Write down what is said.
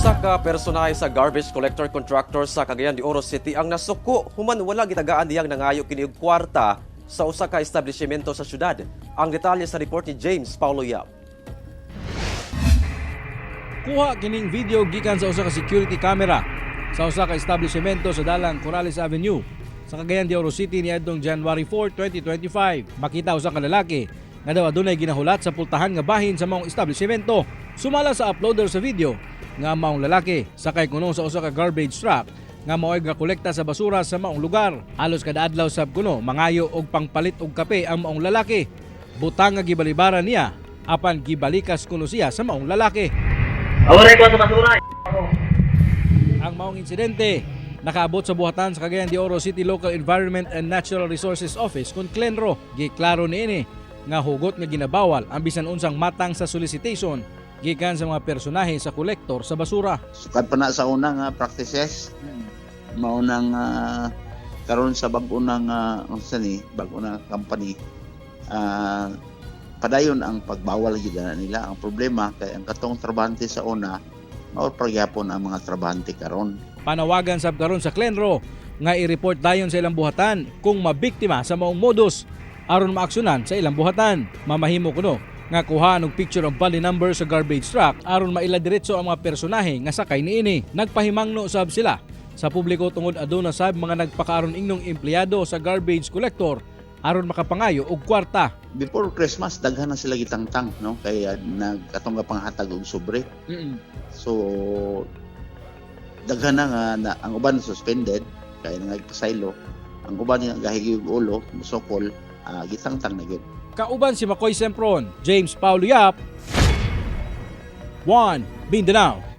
Usa ka personahe sa garbage collector contractor sa Cagayan de Oro City ang nasuko human wala gitagaan diyang nangayo kini og kwarta sa usa ka establishmento sa syudad. Ang detalye sa report ni James Paulo Yap. Kuha kining video gikan sa usa ka security camera sa usa ka establishmento sa dalang Corrales Avenue sa Cagayan de Oro City niadtong January 4, 2025. Makita usa ka lalaki nga daw adunay ginahulat sa pultahan nga bahin sa maong establishmento. Sumala sa uploader sa video nga ang maong lalaki sakay kuno sa usa ka garbage truck nga mao'y gakolekta sa basura sa maong lugar. Halos kada adlaw sab kuno mangayo og pangpalit og kape ang maong lalaki. Butang nga gibalibaran niya apan gibalikas kuno siya sa maong lalaki. Awalay ko sa basura. Ang maong insidente nakaabot sa buhatan sa Cagayan de Oro City Local Environment and Natural Resources Office kon Clenro. Giklaro niini nga hugot nga ginabawal ang bisan unsang matang sa solicitation gikan sa mga personahe sa kolektor sa basura. Sukad pa na sa una nga practices, maunang karon sa bag-o nang unsa ni, bag-o na company, padayon ang pagbawal gyud na nila. Ang problema kay ang katong trabahante sa una mao pagyapon ang mga trabahante karon. Panawagan sab karon sa Clenro nga i-report dayon sa ilang buhatan kung mabiktima sa maong modus aron maaksyonan sa ilang buhatan. Mamahimo kuno nga kuhaan og picture ang body number sa garbage truck aron maila diretso ang mga personahe nga sakay niini. Nagpahimangno sab sila sa publiko tungod aduna sab mga nagpakaaron ingnong empleyado sa garbage collector aron makapangayo og kwarta. Before Christmas, daghan na sila gitangtang, no, kay nagkatong nga panghatag og sobre. So daghan na nga na, ang uban suspended kay nagpasaylo, ang uban nga gahigi og ulo, musokol, gitangtang na gyud. Kauban si Makoy Sempron, James Paulo Yap, 1 Mindanao.